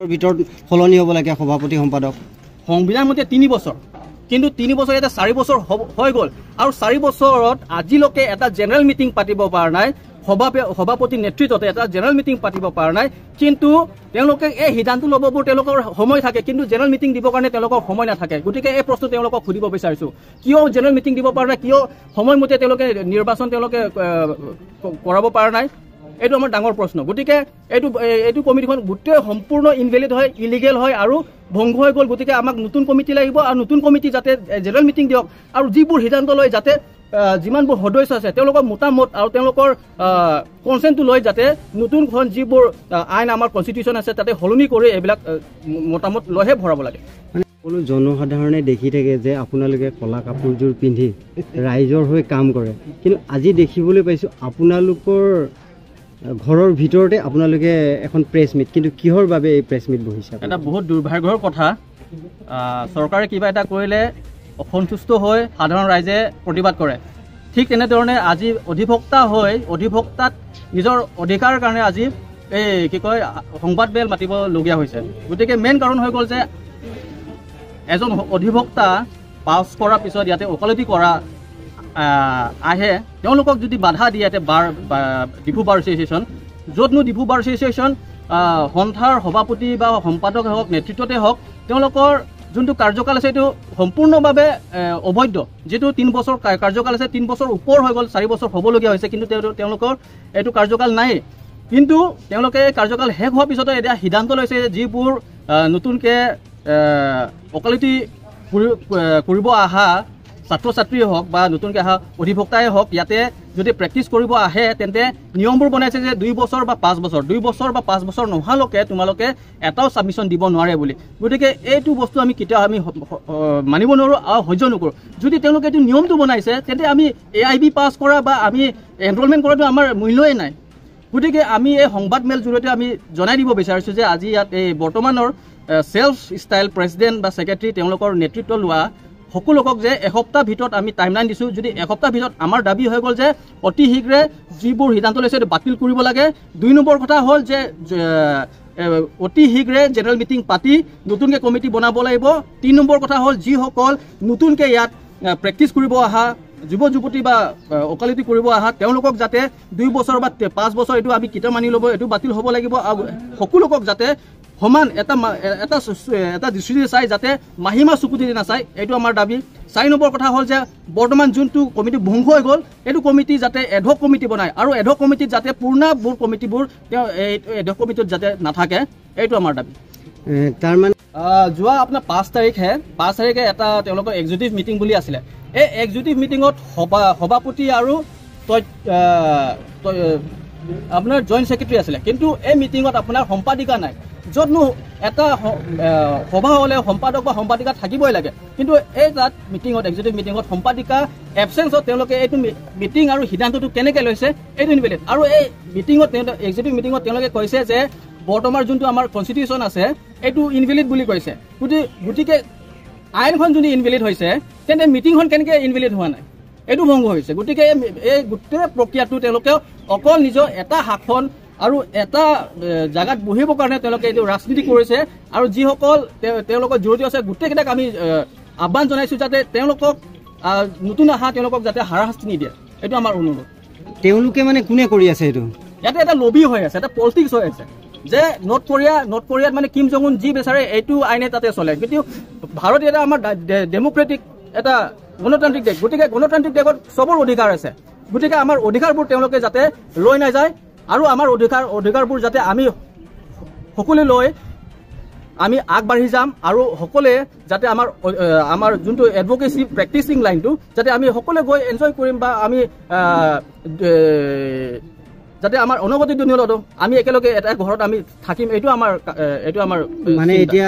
ভিতৰত সলনি হ'ব লাগে সভাপতি সম্পাদক। সংবিধান মতে 3 বছৰ, কিন্তু 3 বছৰ এতিয়া 4 বছৰ হৈ গ'ল আৰু 4 বছৰত আজিলৈকে এটা জেনেৰেল মিটিং পাতিব পৰা নাই, সভাপতি নেতৃত্বতে এটা জেনেৰেল মিটিং পাতিব পৰা নাই। কিন্তু তেওঁলোকে এই সিদ্ধান্ত ল'ববোৰ তেওঁলোকৰ সময় থাকে, কিন্তু জেনেৰেল মিটিং দিবৰ কাৰণে তেওঁলোকৰ সময় নাথাকে। গতিকে এই প্ৰশ্ন তেওঁলোকক সুধিব বিচাৰিছোঁ, কিয় জেনেৰেল মিটিং দিব পৰা নাই, কিয় সময়মতে তেওঁলোকে নিৰ্বাচন তেওঁলোকে কৰাব পৰা নাই, এইটো আমাৰ ডাঙৰ প্ৰশ্ন। গতিকে এইটো কমিটিখন গোটেই সম্পূৰ্ণ ইনভেলিড হয়, ইলিগেল হয় আৰু ভংগ হৈ গ'ল। গতিকে আমাক নতুন কমিটি লাগিব আৰু নতুন কমিটি যাতে জেনেৰেল মিটিং দিয়ক আৰু যিবোৰ সিদ্ধান্ত লয় যাতে যিমানবোৰ সদস্য আছে তেওঁলোকৰ মতামত আৰু তেওঁলোকৰ কনচেণ্টটো লৈ যাতে নতুনখন যিবোৰ আইন আমাৰ কনষ্টিটিউশ্যন আছে তাতে সলনি কৰি এইবিলাক মতামত লৈহে ভৰাব লাগে। সকলো জনসাধাৰণে দেখি থাকে যে আপোনালোকে ক'লা কাপোৰযোৰ পিন্ধি ৰাইজৰ হৈ কাম কৰে, কিন্তু আজি দেখিবলৈ পাইছোঁ আপোনালোকৰ ঘৰৰ ভিতৰতে আপোনালোকে এখন প্ৰেছ মিট, কিন্তু কিহৰ বাবে এই প্ৰেছ মিট বহিছে? এটা বহুত দুৰ্ভাগ্যৰ কথা, চৰকাৰে কিবা এটা কৰিলে অসন্তুষ্ট হৈ সাধাৰণ ৰাইজে প্ৰতিবাদ কৰে। ঠিক তেনেধৰণে আজি অধিবক্তা হৈ অধিবক্তাত নিজৰ অধিকাৰৰ কাৰণে আজি এই কি কয় সংবাদমেল মাতিবলগীয়া হৈছে। গতিকে মেইন কাৰণ হৈ গ'ল যে এজন অধিবক্তা পাছ কৰাৰ পিছত ইয়াতে ওকালতি কৰা আহে, তেওঁলোকক যদি বাধা দিয়ে ইয়াতে বাৰ ডিফু বাৰ এছ'চিয়েশ্যন, য'তনো ডিফু বাৰ এছ'চিয়েশ্যন সন্থাৰ সভাপতি বা সম্পাদকে হওক নেতৃত্বতে হওক তেওঁলোকৰ যোনটো কাৰ্যকাল আছে এইটো সম্পূৰ্ণভাৱে অবৈধ। যিটো 3 বছৰ কাৰ্যকাল আছে, 3 বছৰ ওপৰ হৈ গ'ল, 4 বছৰ হ'বলগীয়া হৈছে, কিন্তু তেওঁলোকৰ এইটো কাৰ্যকাল নাই। কিন্তু তেওঁলোকে কাৰ্যকাল শেষ হোৱাৰ পিছতে এতিয়া সিদ্ধান্ত লৈছে যে যিবোৰ নতুনকৈ ওকালতি কৰিব অহা ছাত্ৰ ছাত্ৰীয়ে হওক বা নতুনকৈ অহা অধিবক্তাই হওক ইয়াতে যদি প্ৰেক্টিছ কৰিব আহে তেন্তে নিয়মবোৰ বনাইছে যে 2 বছৰ বা 5 বছৰ, 2 বছৰ বা 5 বছৰ নোহোৱালৈকে তোমালোকে এটাও ছাবমিশ্যন দিব নোৱাৰে বুলি। গতিকে এইটো বস্তু আমি কেতিয়াও আমি মানিব নোৱাৰোঁ আৰু সহ্য নকৰোঁ। যদি তেওঁলোকে এইটো নিয়মটো বনাইছে তেন্তে আমি AIB পাছ কৰা বা আমি এনৰলমেণ্ট কৰাটো আমাৰ মূল্যই নাই। গতিকে আমি এই সংবাদমেল জৰিয়তে আমি জনাই দিব বিচাৰিছোঁ যে আজি ইয়াত এই বৰ্তমানৰ চেল্ফ ষ্টাইল প্ৰেচিডেণ্ট বা ছেক্ৰেটাৰী তেওঁলোকৰ নেতৃত্ব লোৱা সকলোকক যে এসপ্তাহ ভিতৰত আমি টাইমলাইন দিছোঁ। যদি এসপ্তাহ ভিতৰত আমাৰ দাবী হৈ গ'ল যে অতি শীঘ্ৰে যিবোৰ সিদ্ধান্ত লৈছে সেইটো বাতিল কৰিব লাগে। 2 নম্বৰ কথা হ'ল যে অতি শীঘ্ৰে জেনেৰেল মিটিং পাতি নতুনকৈ কমিটি বনাব লাগিব। 3 নম্বৰ কথা হ'ল যিসকল নতুনকৈ ইয়াত প্ৰেক্টিছ কৰিব অহা যুৱ যুৱতী বা ওকালতি কৰিব অহা তেওঁলোকক যাতে 2 বছৰ বা 5 বছৰ এইটো আমি কেতিয়াও মানি ল'ব, এইটো বাতিল হ'ব লাগিব। আৰু সকলোকক যাতে সমান এটা এটা এটা দৃষ্টিৰে চাই যাতে মাহিমা চকুতি নাচায়, এইটো আমাৰ দাবী। 4 নম্বৰ কথা হ'ল যে বৰ্তমান যোনটো কমিটি ভংগ হৈ গ'ল এইটো কমিটি যাতে এডহক কমিটি বনায় আৰু এডহক কমিটিত যাতে পূৰ্ণাবোৰ কমিটিবোৰ তেওঁ এই এডহক কমিটিত যাতে নাথাকে, এইটো আমাৰ দাবী। তাৰমানে যোৱা আপোনাৰ 5 তাৰিখে এটা তেওঁলোকৰ এক্সিকিউটিভ মিটিং বুলি আছিলে। এই এক্সিকিউটিভ মিটিঙত সভাপতি আৰু আপোনাৰ জইণ্ট ছেক্ৰেটাৰী আছিলে, কিন্তু এই মিটিঙত আপোনাৰ সম্পাদিকা নাই। য'তনো এটা সভা হ'লে সম্পাদক বা সম্পাদিকা থাকিবই লাগে, কিন্তু এই তাত মিটিঙত এক্সিকিউটিভ মিটিঙত সম্পাদিকা এবচেঞ্চত তেওঁলোকে এইটো মিটিং আৰু সিদ্ধান্তটো কেনেকৈ লৈছে এইটো ইনভেলিড। আৰু এই মিটিঙত এক্সিকিউটিভ মিটিঙত তেওঁলোকে কৈছে যে বৰ্তমান যোনটো আমাৰ কনষ্টিটিউশ্যন আছে এইটো ইনভেলিড বুলি কৈছে। গতিকে আইনখন যদি ইনভেলিড হৈছে তেন্তে মিটিংখন কেনেকৈ ইনভেলিড হোৱা নাই, এইটো ভংগ হৈছে। গতিকে এই গোটেই প্ৰক্ৰিয়াটো তেওঁলোকে অকল নিজৰ এটা শাসন আৰু এটা জাগাত বহিবৰ কাৰণে তেওঁলোকে এইটো ৰাজনীতি কৰিছে। আৰু যিসকল তেওঁলোকৰ জড়িত আছে গোটেইকেইটাক আমি আহ্বান জনাইছোঁ যাতে তেওঁলোকক নতুন আহা তেওঁলোকক যাতে হাৰাশাস্তি নিদিয়ে, এইটো আমাৰ অনুৰোধ। তেওঁলোকে মানে কোনে কৰি আছে এইটো? ইয়াতে এটা লবি হৈ আছে, এটা পলিটিক্স হৈ আছে যে নৰ্থ কোৰিয়াত মানে কিম জং উন যি বিচাৰে এইটো আইনে তাতে চলে। কিন্তু ভাৰত এটা আমাৰ ডেম'ক্ৰেটিক এটা গণতান্ত্ৰিক দেশ, গতিকে গণতান্ত্ৰিক দেশত চবৰ অধিকাৰ আছে। গতিকে আমাৰ অধিকাৰবোৰ তেওঁলোকে যাতে লৈ নাযায় আৰু আমাৰ অধিকাৰবোৰ যাতে আমি সকলোৱে লৈ আমি আগবাঢ়ি যাম আৰু সকলোৱে যাতে আমাৰ আমাৰ যোনটো এডভকেচি প্ৰেক্টিচিং লাইনটো যাতে আমি সকলোৱে গৈ এনজয় কৰিম বা আমি যাতে আমাৰ অনবদ্য দিনত আমি একেলগে এটা ঘৰত আমি থাকিম, এইটো আমাৰ মানে এতিয়া।